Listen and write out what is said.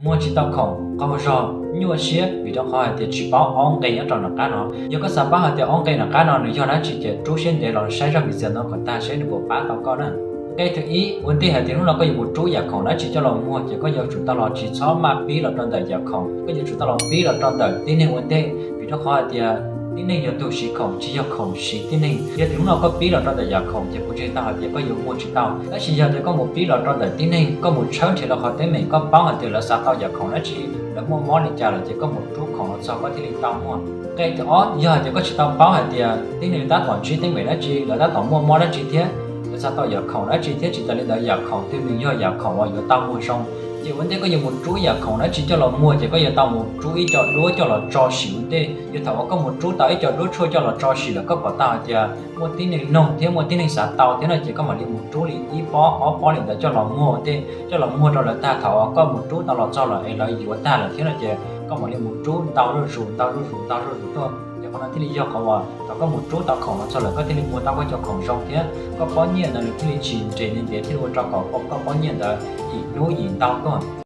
muag tsis tau khoom qaug zog nyuaj siab vim rau qhov hais tias tsis paub ob nqe nyob rau nram qab no. Yog koj xav paub hais tias ob nqe nram qab no nws yog dab tsi ces rub siab ntev los saib zaj video no kom tag saib nws puas pab tau koj na. Nqe thib ib, ua ntej hais tias hnub no koj yuav mus rub yam khoom dab tsi coj los muag ces koj yuav tsum tau los tsis txhob maj pib los rau ntawm yam khoom, koj yuav tsum tau los pib los rau ntawm tib neeg ua ntej, vim rau qhov hais tias tib neeg yog tus siv khoom tsis yog khoom siv tib neeg. Yog tias hnub no koj pib los rau ntawm yam khoom ces kuv ntseeg tau hais tias koj yuav muag tsis tau, tab sis yog tias koj mus pib los rau ntawm tib neeg, koj mus tshawb nrhiav lawv qhov teeb meem, koj paub hais tias lawv xav tau yam khoom dab tsi, lawv muaj mob li cas lawm ces koj mus rub khoom los txog koj thiaj li tau muag. Nqe thib ob, yog hais tias koj tsis tau paub hais tias tib neeg tab tom ntsib teeb meem dab tsi, lawv tab tom muaj mob dab tsi thiab lawv xav tau yam khoom dab tsi thiab tsis tas li ntawd yam khoom twg nws yog yam khoom uas yuav tau muag zoo, ces ua ntej koj yuav mus rub yam khoom dab tsi coj los muag ces koj yuav tau mus rub ib co duab coj los tso sim ua ntej. Yog thaum uas koj mus rub tau ib co duab tshuaj coj los tso sim lawm koj pom tau hais tias muaj tib neeg noog thiab muaj tib neeg xav tau thiab no ces koj mam li mus rub li ib pob ob pob li ntawd coj los muag ua ntej, coj los muag rau lawv tag. Thaum uas koj mus rub tau los txog lawm es lawv yuav tag lawm thiab no ces koj mam li mus rub ntau zuj zus ntau zuj zus ntau zuj zus tuaj. Ces qhov no thiaj li yog qhov uas thaum koj mus rub tau khoom los txog lawm koj thiaj li muag tau koj cov khoom zoo thiab koj pob nyiaj ntawd nws thiaj li tsis nres ntev thiaj li ua rau kom koj pob nyiaj ntawd yim hnub yim ntau tuaj.